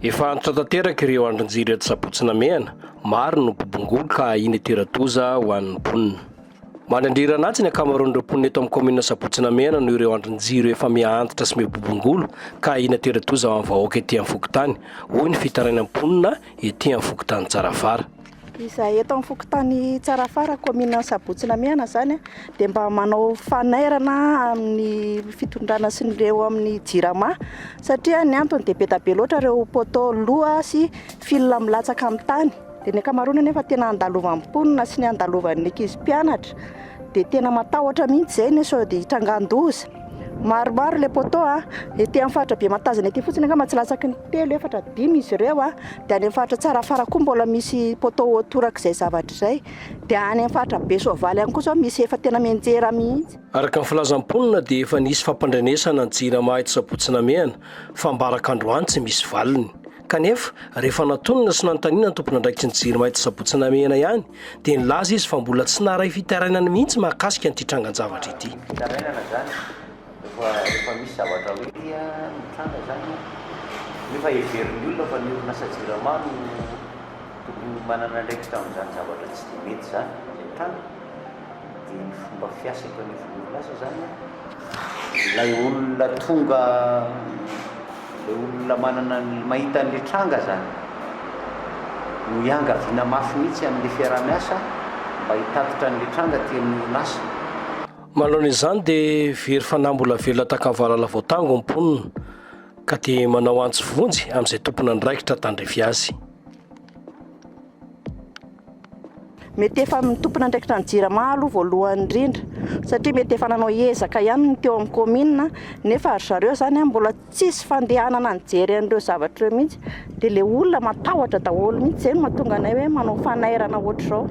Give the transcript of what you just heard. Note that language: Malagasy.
Efa antitra tanteraka ireo andrin-jiro eto Sabotsy Namehana, maro no bobongolo ka ahiana hitera-doza ho an'ny mponina. Mandrendrirana antsy ny ankamaroan'ireo mponina eto amin'ny kaominina Sabotsy Namehana noho ireo andrin-jiro efa miha-antitra sy miha-bobongolo ka ahiana hitera-doza ho an'ny vahoaka ety amin'ny fokontany, hoy ny fitarainan'ny mponina ety amin'ny fokontany Tsarafara. Izahay eto amin'ny fokontany Tsarafara, kaominina Sabotsy Namehana izany dia mba manao fanairana amin'ny fitondrana sy ny ireo amin'ny Jirama satria ny antony dia be dia be loatra ireo poteau loha sy fil milatsaka amin'ny tany. Dia ny ankamaroany anefa tena andalovan'ny mponina sy ny andalovan'ny ankizy mpianatra dia tena matahotra mihitsy izay ny sao dia hitrangan-doza. Maromaro ilay poteau a, ety amin'ny faritra Bematazana ety fotsiny angamba tsy latsaky ny telo, efatra, dimy izy ireo a, dia any amin'ny faritra Tsarafara koa mbola misy poteau torak'izay zavatra izay, dia any amin'ny faritra Besoavaly any koa izao misy efa tena mianjera mihitsy. Araka ny filazan'ny mponina dia efa nisy fampandrenesana ny Jirama eto Sabotsy Namehana fa ambaraka androany tsy misy valiny. Kanefa, rehefa natonina sy nanontaniana ny tompon'andraikitry ny Jirama eto Sabotsy Namehana ihany, dia nilaza izy fa mbola tsy naharay fitarainana mihitsy mahakasika an'ity trangan-javatra ity. Fitarainana izany, rehefa rehefa misy zavatra hoe mitranga izany, nefa heverin'ny olona fa ny orinasa Jirama no tokony manana andraikitra amin'izany zavatra tsy dia mety izany, izay mitranga. Dia ny fomba fiasa eto anivon'ny orinasa izany an, ilay olona tonga, ilay olona manana ny, mahita an'ilay tranga izany no iangaviana mafy mihitsy amin'ilay fiaraha-miasa mba hitatitra an'ilay tranga aty amin'ny orinasa. Manoloana izany dia very fanahy mbola velona tahaka ny valala voatango ny mponina ka dia manao antso vonjy amin'izay tompon'andraikitra tandrify azy. Mety efa ny tompon'andraikitra ny jirama aloha voalohany indrindra satria mety efa nanao ezaka ihany ny teo amin'ny kaominina nefa ry zareo izany mbola tsisy fandehanana nijery an'ireo zavatra ireo mihitsy dia ilay olona matahotra daholo mihitsy, izay no mahatonga anay hoe manao fanairana ohatr'izao.